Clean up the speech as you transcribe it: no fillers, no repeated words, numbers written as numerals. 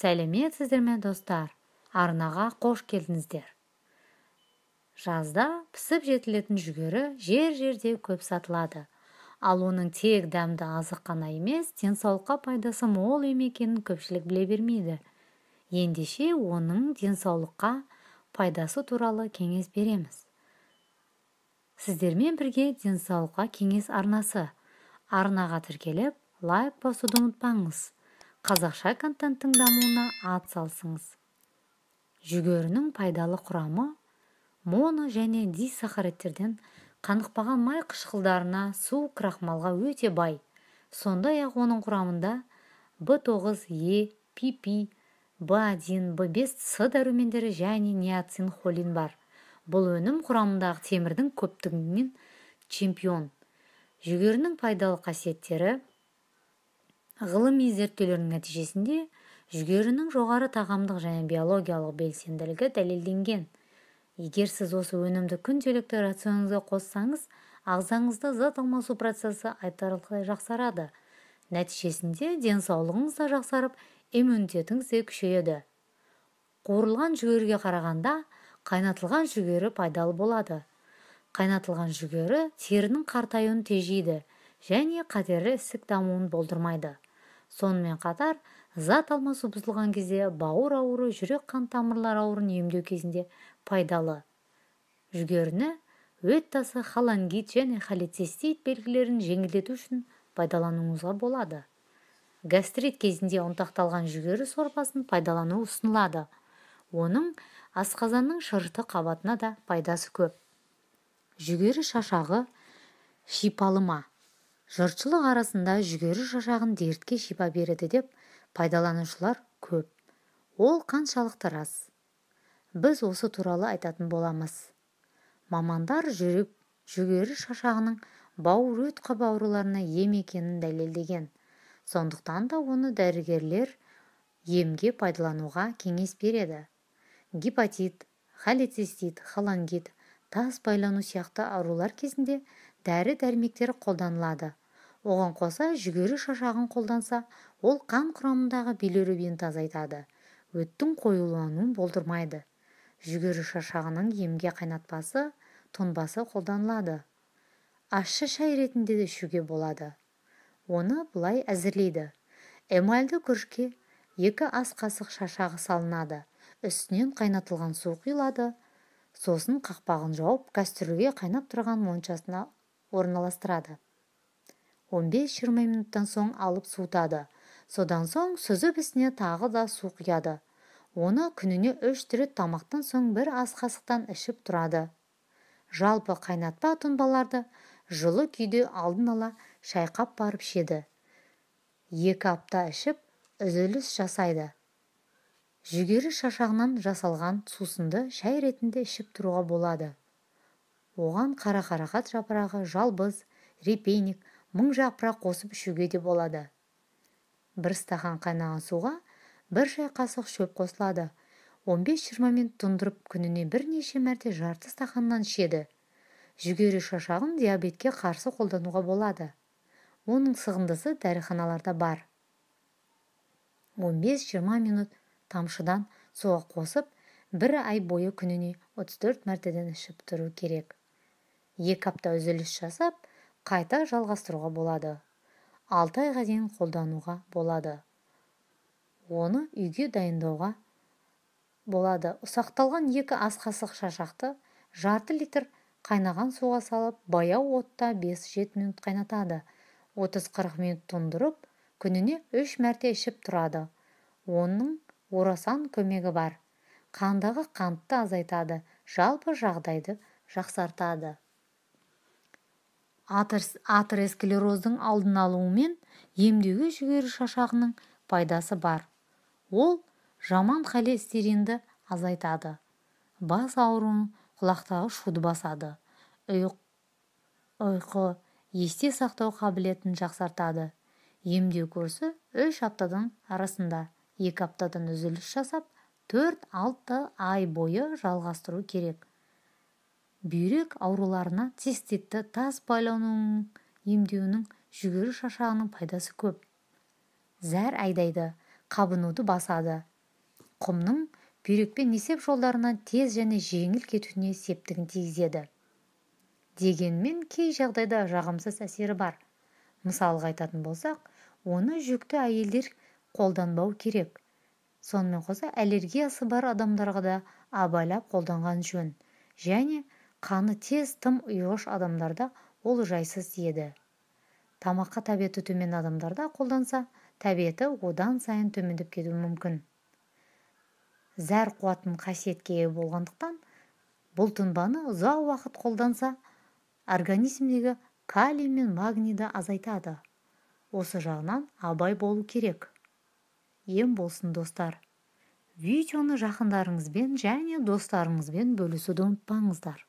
Сәлеметсіздер ме, достар? Арнаға қош келдіңіздер. Жазда пісіп жетілетін жүгері жер-жерде көп сатылады. Ал оның тек дәмді азық қана емес, денсаулыққа пайдасы мол ем екенін көпшілік біле бермейді. Ендеше оның денсаулыққа пайдасы туралы кеңес береміз. Сіздермен бірге Денсаулыққа кеңес арнасы. Арнаға тіркеліп, лайк басуды ұмытпаңыз. Қазақша контенттің дамуына ат салысыңыз. Жүгерінің пайдалы құрамы моно және дисахаридтерден, қанықпаған май қышқылдарына, су, крахмалға өте бай. Сондай-ақ оның құрамында B9, Е, ПП, B1, B5, С дәрумендері және ниацин, холин бар. Бұл өнім құрамындағы темірдің көптігінен чемпион. Жүгерінің пайдалы қасиеттері. Ғылыми зерттеулердің нәтижесінде жүгерінің жоғары тағамдық және биологиялық белсенділігі дәлелденген. Егер сіз осы өнімді күнделікті рационыңызға қоссаңыз, ағзаңызда зат алмасу процесі айтарлықтай жақсарады. Нәтижесінде денсаулығыңыз да жақсарып, иммунитетіңіз де күшейеді. Қуырылған жүгеріге қарағанда қайнатылған жүгері пайдалы болады. Қайнатылған жүгері терінің қартаюын тежейді және қатерлі ісік дамуын болдырмайды. Сонымен қатар, зат алмасу бұзылған кезде, бауыр ауруы, жүрек қан тамырлар ауруын емдеу кезінде пайдалы. Жүгеріні өт тасы, холангит және холецистит белгілерін жеңілдету үшін пайдалануыңызға болады. Гастрит кезінде ұнтақталған жүгері сорпасын пайдалану ұсынылады. Оның асқазанның шырыты қабатына да пайдасы көп. Жүгері шашағы шипалы ма? Жұртшылық арасында жүгері шашағын дертке шипа береді деп пайдаланушылар көп. Ол қаншалықты рас? Біз осы туралы айтатын боламыз. Мамандар жүгері шашағының бауыр, өт қабы ауруларына ем екенін дәлелдеген. Сондықтан да оны дәрігерлер емге пайдалануға кеңес береді. Гепатит, холецистит, холангит, тас байлану сияқты аурулар кезінде дәрі-дәрмектер қолданылады. Оған қоса, жүгері шашағын қолданса, ол қан құрамындағы билирубин азайтады, өттің қоюлануын болдырмайды. Жүгері шашағының емге қайнатпасы, тұнбасы қолданылады. Ащы шай ретінде де ішуге болады. Оны былай әзірлейді. Эмальді күрішке 2 ас қасық шашағы салынады. Үстінен қайнатылған су құйылады. Сосын қақпағын жауып, кастрюльге қайнап тұрған моншасына орналастырады. 15-20 минуттан соң алып суытады. Содан соң сүзіп, үстіне тағы да су құяды. Оны күніне 3 рет тамақтан соң бір ас қасықтан ішіп тұрады. Жалпы қайнатпа, тұнбаларды жылы күйде алдын ала шайқап барып ішеді. 2 апта ішіп, үзіліс жасайды. Жүгері шашағынан жасалған сусынды шай ретінде ішіп тұруға болады. Оған қара қарақат жапырағы, жалбыз, репейник, мың жапырақ қосып ішуге де болады. 1 стақан қайнаған суға 1 шай қасық шөп қосылады. 15-20 минут тұндырып, күніне бірнеше мәрте жарты стақаннан ішеді. Жүгері шашағын диабетке қарсы қолдануға болады. Оның сығындысы дәріханаларда бар. 15-20 минут тамшыдан суға қосып, бір ай бойы күніне 34 мәртеден ішіп тұру керек. 2 апта үзіліс жасап, қайта жалғастыруға болады. 6 айға дейін қолдануға болады. Оны үйге дайындауға болады. Ұсақталған 2 ас қасық шашақты жарты литр қайнаған суға салып, баяу отта 5-7 минут қайнатады. 30-40 минут тұндырып, күніне 3 мәрте ішіп тұрады. Оның орасан көмегі бар. Қандағы қантты азайтады, жалпы жағдайды жақсартады. Атеросклероздың алдын алуымен емдеуге жүгері шашағының пайдасы бар. Ол жаман холестеринді азайтады. Бас ауруын, құлақтағы шуды басады. Ұйқы, есте сақтау қабілетін жақсартады. Емдеу курсы 3 аптадан арасында, 2 аптадан үзіліс жасап, 4-6 ай бойы жалғастыру керек. Бүйрек ауруларына, циститті, тас байлануын емдеуінің жүгері шашағының пайдасы көп. Зәр айдайды, қабынуды басады. Құмның бүйрек пен несеп жолдарынан тез және жеңіл кетуіне септігін тигізеді. Дегенмен кей жағдайда жағымсыз әсері бар. Мысалға айтатын болсақ, оны жүкті әйелдер қолданбау керек. Сонымен қоса аллергиясы бар адамдарға да абайлап қолданған жөн. Және қаны тез тым ұйғыш адамдарда ол жайсыз тиеді. Тамаққа тәбеті төмен адамдарда қолданса, тәбеті одан сайын төмендеп кетуі мүмкін. Зәр қуатын қасиетке ие болғандықтан, бұл тұнбаны ұзақ уақыт қолданса, организмдегі калий мен магнийді азайтады. Осы жағынан абай болу керек. Ем болсын, достар. Видеоны жақындарыңызбен және достарыңызбен бөлісуді ұмытпаңыздар.